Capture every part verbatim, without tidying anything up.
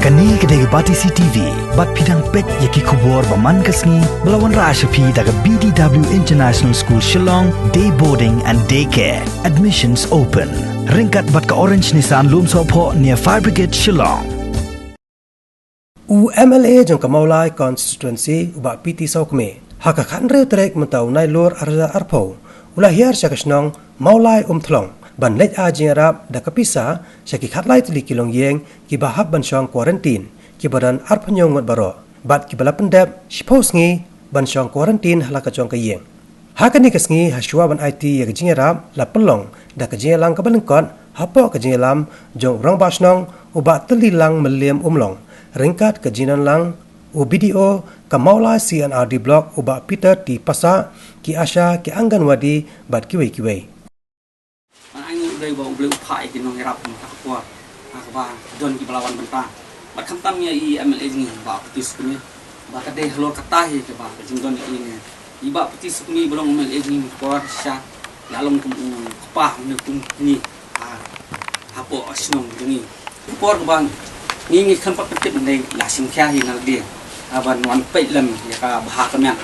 Kane ka dei ka Batesi T V, bad phi dang peit ïa ki khubor ba man ka sngi, ba la wanrah sha phi da ka B D W International School Shillong, Day Boarding and Day Care. Admissions open. Ryngkat bad ka Orange Nissan Lumsohphoh near Fire Brigade Shillong. U M L A jong ka Mawlai Constituency u Bah P T Sawkmie, ha ka khathynriew tarik mynta u Nailur arhajar arphew, u la hiar sha ka shnong Mawlai Umthlong ban leit ai jingïarap da ka pisa sha ki khatlai tylli ki longïing kiba hap ban shong quarantine, kiba don arphew hynñiew ngut baroh, bad kiba la pyndep shiphew sngi ban shong quarantine ha la ka jong ka ïing. Ha kane ka sngi, ha shuwa ban aiti ïa ka jingïarap, la pynlong da ka jingïalang kaba lyngkot hapoh ka jingïalam jong u Rangbah Shnong u Bah Tyllilang Mylliem Umlong, ryngkat ka jingdonlang u B D O ka Mawlai C and R D Block u Bah Peter T Passah, ki ASHA, ki Anganwadi bad kiwei kiwei. Ban ai nguh U Blei ba U Blei u phah ïa ki nongïarap ha kata ka por, ha kaba don kiba la wan bynta. Bad khamtam ïa i M L A jong ngi Bah P T Sawkmie, ba ka dei halor kata hi kaba ka jingdon ïa i ne. I Bah P T Sawkmie ba long M L A jong ngi por shisha, la long kum u kpa, une kum kñi, ha, hapoh shnong jong ngi. Por kaba ngi, ngi khlem pat pyntip, ngi la shim khia hi na lade, ha ban wan peit lem ïa ka bha ka miat.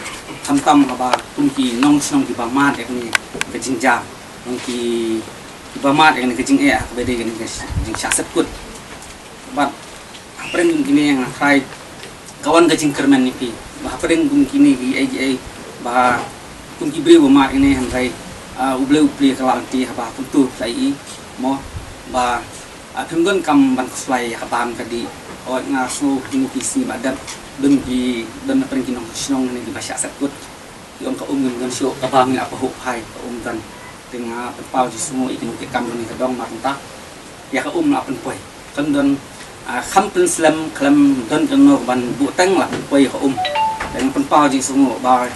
Khamtam haba kum ki nongshnong kiba mad ïa kane ka jingjia, kum ki, kiba mad ïa kane ka jingeh, ha kaba dei kane ka jingshah set kut. Bad hapdeng kum kine nga tharai ka wan ka jingkyrmen ïa phi, ba hapdeng kum kine kiei kiei, ba kum ki briew ba mad ïa kane, hynrei, ah, U Blei u plie ka lad lynti haba kumtu la ïohi, mo, ba, ah, phim donkam ban khuslai ïa ka bam ka dih. Hooid, nga sngew ha kine ki sngi ba dep don ki, don hapdeng ki nongshnong ne kiba shah set kut. Ki ong ka um ngim don shuh, ka bam ngi la pahuh phai, ka um don. Te nga pynpaw jingsngew ïa ki nongkitkam jong ngi, ka dong mar kumta. Ïa ka um la pynpoi. Kan don, ah, kham pynslem, khlem don kano ban buh teng, la pynpoi ïa ka um. Te nga pynpaw jingsngew ba,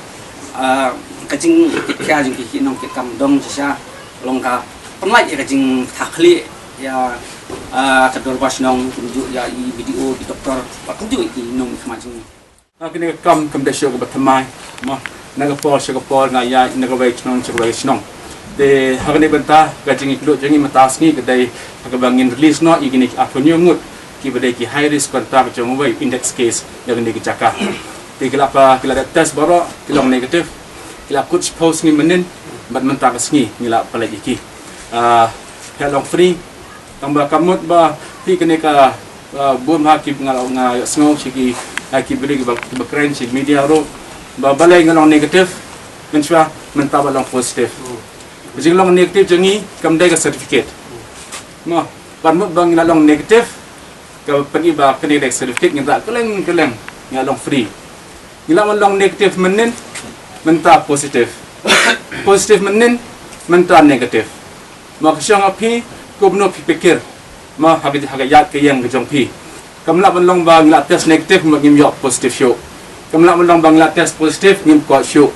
ah, ka jingkitkhia jong ki, ki nongkitkam dong shisha, long ka pynlait ïa ka jingthakhlieh ïa, ah, ka dorbar shnong, kumjuh ïa i B D O, ki doktor, bad kumjuh ïa ki nongmihkhmat jong ngi. Ha kane ka kam kam dei shuh kaba thymmai, mo, na ka por sha ka por nga ïaid na kawei ka shnong sha kawei ka shnong. Te ha kane ka bynta ka jingïakynduh jong ngi mynta ka sngi ka dei ha kaba ngin release noh ïa kine ki arphew hynñiew ngut kiba dei ki high risk contact jong uwei u index case ïa kane ka jaka. Te ki la pa, ki la dep test baroh, ki long negative. Ki la kut shiphew sngi mynnin, bad mynta ka sngi ngi la pynlait ïa ki. Ah, phi long free, Tang ba ka mut ba phi kane ka, ah, bun ha ki nga, nga sngew sha ki, ah, ki briew kiba, kiba kren sha media ruh ba balei nga long negative, mynshuwa mynta ba long positive. Ka jinglong negative jong ngi kam dei ka certificate. Mo, ban mut ba ngi la long negative, ka pyni ba kane ka dei ka certificate, ngi la kylleng kylleng, ngi la long free. Ngi la wan long negative mynnin, mynta positive. Positive mynnin, mynta negative. Mo, ka shong ha phi, kumno phi pyrkhat. Mo, ha ka, ha ka ïaid ka ïeng ka jong phi. Kam lah ban long ba ngi la test negative, mo, ngim ïoh positive shuh. Kam lah ban long ba ngi la test positive, ngim koit shuh.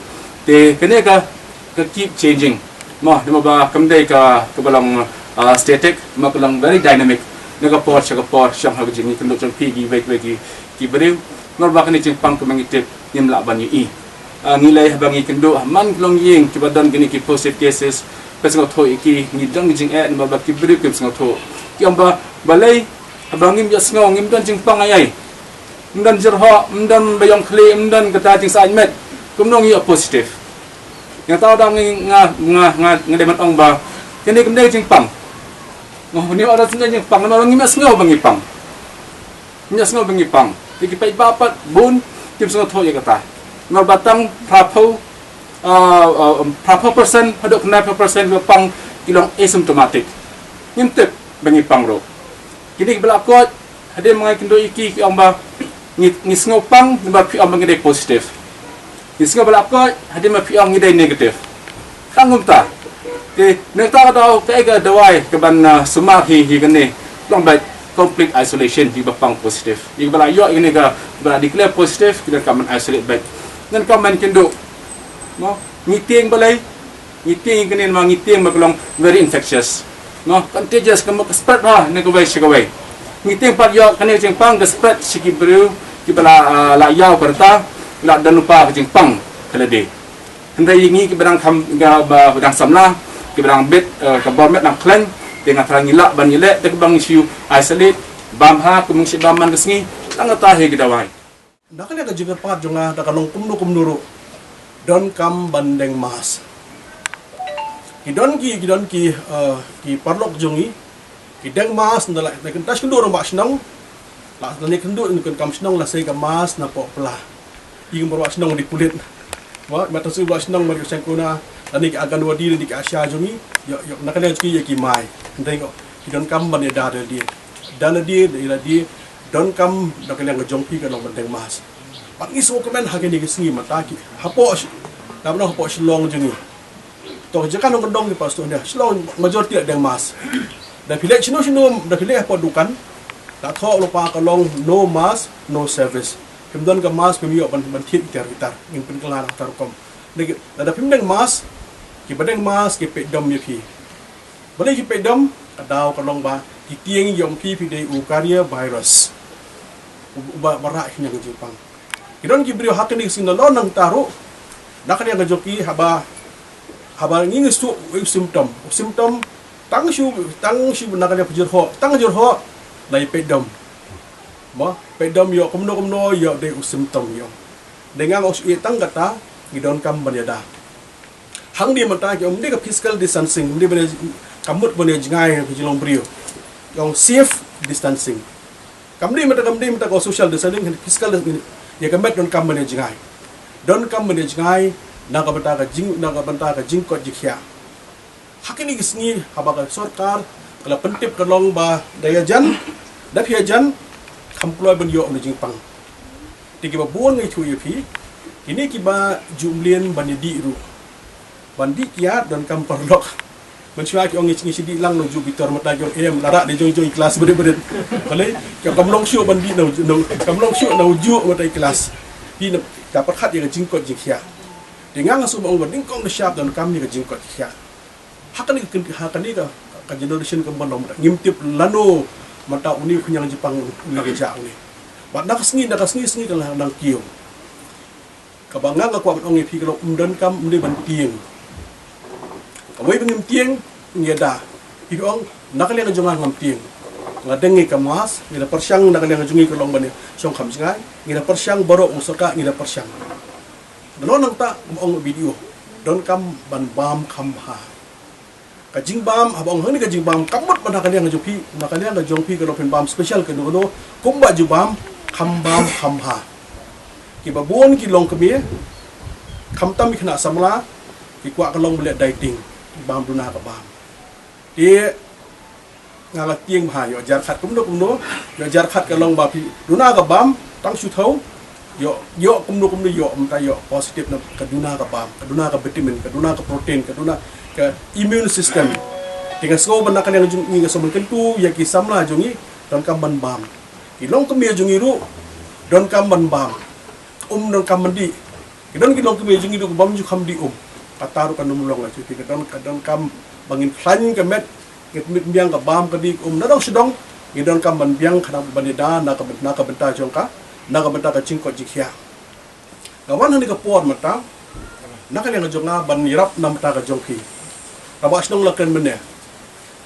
Te kane ka, ka keep changing. Mo, namar ba kam dei ka, kaba long, ah, static, mo, ka long very dynamic. Na ka por sha ka por, shong ha ka jingïakynduh jong phi kiwei kiwei ki, ki briew. Namar ba kane ka jingpang kaba ngi tip, ngim lah ban ïohi. Ah, ngi lei haba ngi kynduh ha man ki longïing kiba don kine ki positive cases, phi sngewthuh ïa ki, ngi don ki jingeh namar ba ki briew kim sngewthuh. Ki ong ba balei haba ngim ïohsngew, ngim don jingpang ei ei. Ym don jyrhoh, ym don ba ïong khlieh, ym don kata jingsaid met, kumno ngi ïoh positive. Nga tau da ngi, nga, nga, nga, nga dei ban ong ba kane kam dei jingpang. Nga, une u ong da jingpang namar ba ngim ïohsngew ba ngi pang. Ngim ïohsngew ba ngi pang. Te ki paidbah pat bun kim sngewthuh ïa kata. Namar ba tang phraphew, ah, ah, phraphew percent haduh khyndai phew percent kiba pang ki long asymptomatic. Ngim tip ba ngi pang ruh. Kine kiba la koit, hadien ba nga ïakynduh ïa ki, ki ong ba ngi, ngi sngew pang namar phi ong ba ngi dei positive. Ngi sngew ba la koit hadien ba phi ong ngi dei negative. Tang kumta. Te nangta ka daw, kaei ka dawai kaban, ah, sumar hi, hi kane, long beit complete isolation hi ba pang positive. Hi ba la ïoh hi kane ka, ba la declare positive, ki donkam ban isolate beit. Ngan kam ban kynduh. Mo, ngi tieng balei, ngi tieng hi kane, namar ngi tieng ba ka long very infectious. Mo, contagious, ka mut ka spread ha na kawei sha kawei. Ngi tieng pat ïoh kane ka jingpang ka spread sha ki briew kiba la, ah, la ïaw ka rta, la don lypa ka jingpang ka lade. Hynrei ïa ngi kiba dang kham, kiba, ba dang samla, kiba dang bit, eh, ka bor met dang khlaiñ, te nga tharai ngi lah ban ïaleh, te kaba ngi shu isolate, Bam ha kum ngi shu bam man ka sngi, tang kata hi ki dawai. Na ka liang ka jingkyrpad jong nga da ka long kumno kumno ruh, donkam ban deng mask. Ki don ki, ki don ki, eh, ki paralok jong ngi, ki deng mask na la, na kynta shi kynduh rangbah shnong, la, lane kynduh na kynduh kam shnong la sei ka mask na poh pla. Ïa ki rangbah shnong dei pulit. Wa, mata su rangbah shnong mari seng kuna, lane ki Anganwadi, lane ki ASHA jong ngi, ïoh, ïoh, na ka liang ki, ïa ki mai. Ndei ko, ki donkam ban ïada da lade. Da lade, da lade, donkam da ka liang ka jong phi ka long ban deng mask. Bad ngi sngewkmen ha kine ki sngi mynta ki, hapoh Shi-, na hapoh Shillong jong ngi. To, jaka nongkyndong ki pastu ne, Shillong majority la deng mask. Da phi leit shano shano, da phi leit hapoh dukan, da thoh lypa ka long no mask, no service. Phim don ka mask phim ïoh ban, ban thied kitar kitar. Ngin pynkylla na katta rukom. Lada phim deng mask, kiba deng mask ki peit dom ïa phi. Balei ki peit dom? Ka daw ka long ba ki tieng ïa phi, phi dei u carrier virus. U, uba, ba rah khñiang jingpang. Ki don ki briew ha kine ki sngi nalor nangta ruh, na ka liang ka jong ki haba, haba ngi ngi suk u symptom. U symptom tang shu, tang shu na ka liang ka jyrhoh, tang jyrhoh la ïa peit dom. Mo, peit dom ïoh kumno kumno ïoh dei u symptom ïoh. Dei nga nga u shu ïa tang kata, ngi donkam ban ïada. Hangne mynta ki ong ym dei ka physical distancing, ym dei ban ïa, ka mut ban ïa jngai ha ka jinglong briew. Ki ong safe distancing. Kam dei mynta, kam dei mynta ka social distancing, physical distancing. Ïa ka met donkam ban ïa jngai. Donkam ban ïa jngai, na ka bynta ka jing, na ka bynta ka jingkoit jingkhiah. Ha kine ki sngi haba ka sorkar ka la pyntip ka long ba da ïajan, da phi ïajan, kham kloi ban ïoh na jingpang. Te kiba bun ngi ïathuh ïa phi, kine kiba ju mlien ban ïadih ruh. Ban dih kiad donkam paralok. Mynshuwa ki ong ngi, ngi shu dih lang na u Jupiter, mynta ki ong em, la rah da jong jong i klas bret bret. Balei, ki ong kam long shuh ban dih na u, na u, kam long shuh na u juh mynta i klas. Phi na, da pyrkhat ïa ka jingkoit jingkhiah. Te nga nga shu ong ba nyngkong nyngshap donkam ïa ka jingkoit jingkhiah. Ha kane ka, ha kane ka, ka generation kaba nyngkong, ngim tip lano mynta une u khñiang jingpang u nang jah une. Bad na ka sngi, na ka sngi sngi ka la nang kiew. Kaba nga nga kwah ban ong ïa phi ka long ym donkam, ym dei ban tieng. Kawei ba ngim tieng, ngi ïada. Phi ong, na ka liang jong nga ngam tieng. Nga deng ïa ka mask, ngi la pyrshang na ka liang jong ngi ka long ban ïa shong kham jngai, ngi la pyrshang baroh u sorkar, ngi la pyrshang. Nalor nangta, ong B D O, donkam ban bam kham bha. Ka jingbam, haba ong hangne ka jingbam, kam mut ba na ka liang ka jong phi, na ka liang ka jong phi ka long phin bam special kano kano, kumba ju bam, kham bam kham bha. Kiba bun ki longkmie, khamtam ki khynnah samla, ki kwah ka long ba leh dieting, bam duna ka bam. Te nga la tieng bha, ïoh jar khat kumno kumno, ïoh jar khat ka long ba phi duna ka bam, tang shu thew, ïoh, ïoh kumno kumno ïoh, mynta ïoh positive na ka duna ka bam, ka duna ka vitamin, ka duna ka protein, ka duna ka immune system. Te nga sngew ba na ka liang jong ngi ka sngewbha kyntu ïa ki samla jong ngi, donkam ban bam. Ki longkmie jong ngi ruh, donkam ban bam. Um donkam ban dih. Ki don ki longkmie jong ngi ruh ki bym ju kham dih um. Kata ruh kan ym long la shuh, te ka don, ka donkam ba ngin khlaiñ ka met, ngin mit biang ka bam ka dih um na dong sha dong, ngi donkam ban biang khnang ban ïada na ka, na ka bynta jong ka, na ka bynta ka jingkoit jingkhiah. Nga wan hangne ka por mynta, na ka liang ka jong nga ban ïarap na ka bynta ka jong phi. Rangbah shnong la kren mynne.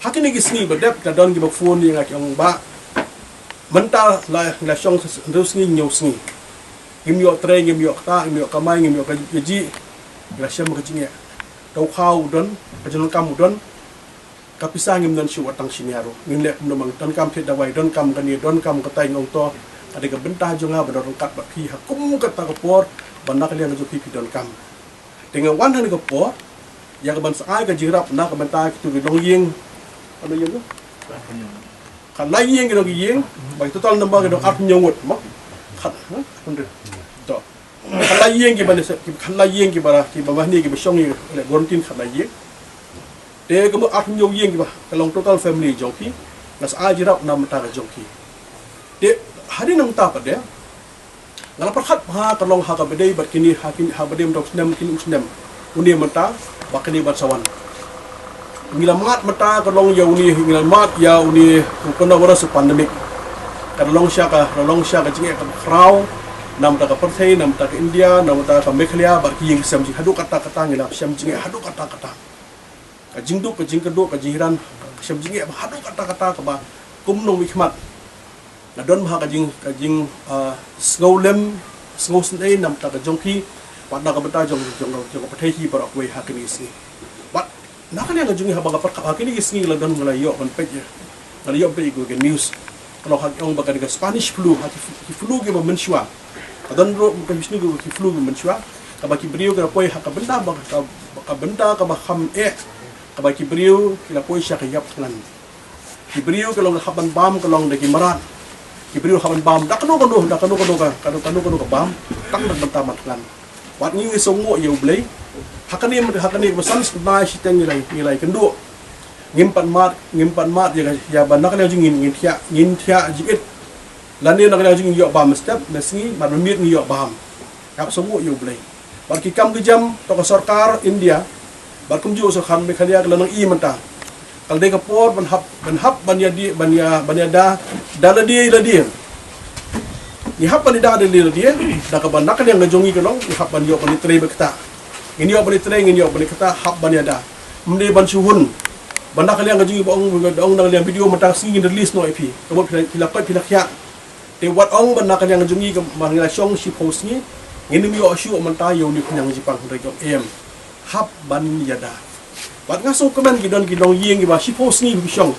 Ha kine ki sngi ba dep ka don kiba phone ïa nga ki ong ba mynta la, la shong hynriew sngi hynñiew sngi. Ngim ïoh trei, ngim ïoh ktah, ngim ïoh kamai, ngim ïoh ka, kajih. Ngi la shem ka jingeh. Ka u khaw u don, ka jingdonkam u don. Ka pisa ngim don shuh wat tang shi nia ruh. Ngim leh kumno, donkam thied dawai, donkam kane, donkam katai, nga ong to. Ka dei ka bynta jong nga ban don ryngkat bad phi ha kum kata ka por ba na ka liang ka jong phi phi donkam. Te nga wan hangne ka por ïa ka ban sa ai ka jingïarap na ka bynta kitu ki longïing. Ano ïing tu? Khatlai ïing ki long ki ïing, ba ki total number ki long arphew hynñiew ngut mo. Khat, ha? To. Khatlai ïing kiba ne, khatlai ïing kiba, kiba mane kiba shong ïa ka quarantine khatlai ïing. Te ka mut arphew hynñiew ïing kiba ka long total family jong phi, nga sa ai jingïarap na ka bynta ka jong phi. Te hadien nangta pat de, nga la pyrkhat bha ka long ha kaba dei bad kine, ha kine, ha ba dei mynta u snem, kine u snem. Une mynta, bad kine ban sa wan. Ngi la mad mynta ka long ïa une, ngi la mad ïa une u coronavirus pandemic. Ka la long sha ka, la long sha ka jingeh kaba khraw na ka bynta ka pyrthei, na ka bynta ka India, na ka bynta ka Meghalaya, bad ki ïing ki sem jingeh haduh katta katta, ngi la shem jingeh haduh katta katta. Ka jingduk, ka jingkyrduh, ka jinghiran, ka shem jingeh haduh katta katta kaba kum nongmihkhmat. La don bha ka jing, ka jing, ah, sngewlem, sngewsynei na ka bynta ka jong ki, bad na ka bynta jong, jong, jong ka pyrthei hi baroh kawei ha kine ki sngi. Bad na ka liang ka jong ngi haba nga pyrkhat ha kine ki sngi la don nga la ïoh ban peit ïa. Nga la ïoh ban peit ïa ka news. Ka long ha ki ong ba ka dei ka Spanish flu, ha ki, ki flu kiba mynshuwa. Ka don ruh ka jingïaseng ki flu kiba mynshuwa. Kaba ki briew ki la poi ha ka bynta ba ka, ka bynta kaba kham eh. Kaba ki briew ki la poi sha ka ïap thngan. Ki briew ki long hap ban bam, ka long da ki mrad. Ki briew hap ban bam da kano kano, da kano kano ka, kano kano kano ka bam. Tang da ka bynta mat thngan. Wat ngi ngi sngewnguh ïa U Blei. Ha kane, ha kane ba san snem shiteng ngi la, ngi la ïakynduh. Ngim pat mad, ngim pat mad ïa ka, ïa ba na ka liang jong ngi ngin thiah, ngin thiah jingit. Lane na ka liang jong ngi ïoh bam step, na sngi, bad mynmiet ngi ïoh bam. Hap sngewnguh ïa U Blei. Bad ki kam ki jam, to ka sorkar India, bad kumjuh sorkar Meghalaya ka la nang i mynta. Ka la dei ka por ban hap, ban hap ban ïa di, ban ïa, ban ïa da, da lade lade. Ngi hap ban ïa da da lade lade, da kaba na ka liang ka jong ngi ka long, ngi hap ban ïoh ban ïa trei bad kata. Ngin ïoh ban ïa trei, ngin ïoh ban ïa kata, hap ban ïa da. Ym dei ban shu hun. Ban na ka liang ka jong ngi ba ong, ba ong na ka liang video mynta sngi ngin release noh ïa phi. Ka mut phi la, phi la koit, phi la khiah. Te wat ong ban na ka liang ka jong ngi ka, ba ngi la shong shiphew sngi, ngin ym ïoh shuh mynta ïa une u khñiang jingpang, hynrei ka em. Hap ban ïa da. Bad nga sngewkmen ki don ki longïing kiba shiphew sngi ki shong.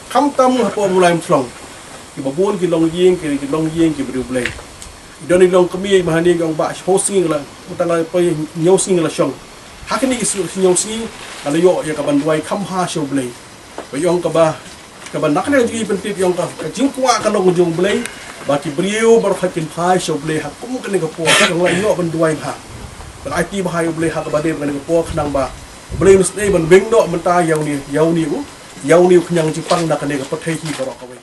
Khamtam hapoh Mawlai Mawthlong. Kiba bun ki longïing, ki, ki longïing kiba riewblei. Ki don ki longkmie ba hangne ki ong ba shiphew sngi la, uta nga la poi hynñiew sngi la shong. Ha kine ki sngi, hynñiew sngi, nga la ïoh ïa ka ban duwai kham bha sha U Blei. Ba ïong kaba, kaba na ka liang jong ngi pyntip ïong ka, ka jingkwah ka long jong U Blei, ba ki briew baroh kin phai sha U Blei ha kum kane ka por, ka long la ïoh ban duwai bha. Ban aiti bha ïa U Blei ha kaba dei kane ka por, khnang ba U Blei un sa dei ban weng noh mynta ïa une, ïa une u, ïa une u khñiang jingpang na kane ka pyrthei hi baroh kawei.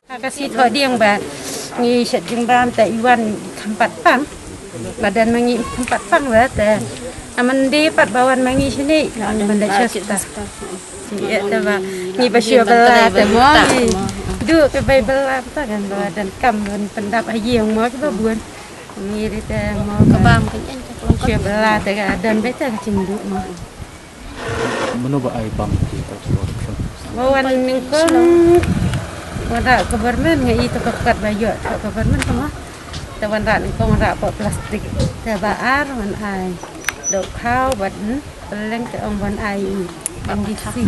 Ha ka sngi Thohdieng ba ngi shet jingbam te i wan i kham pat pang. Ba don ma ngi i kham pat pang ba te. Namar dei pat ba wan ma ngi shane, namar ban da shet ta. Te ba ngi ba shu bala te mo ngi. Du ka bai bala ta kan ba don kam ban pyndap ha ïing mo ki ba bun. Ngi dei te mo ka bam kan en ka shu bala te ka don ba te ka jingdu mo. Mano ba ai bam ki ta? Ba wan nyngkong, wan rah government, nga i to ka kat ba ïoh to government ka ma. Te wan rah nyngkong, wan rah poh plastik. Te ba ar wan ai. Dok khaw bad, hmm, peleng te ong ban ai i. Bam ki si.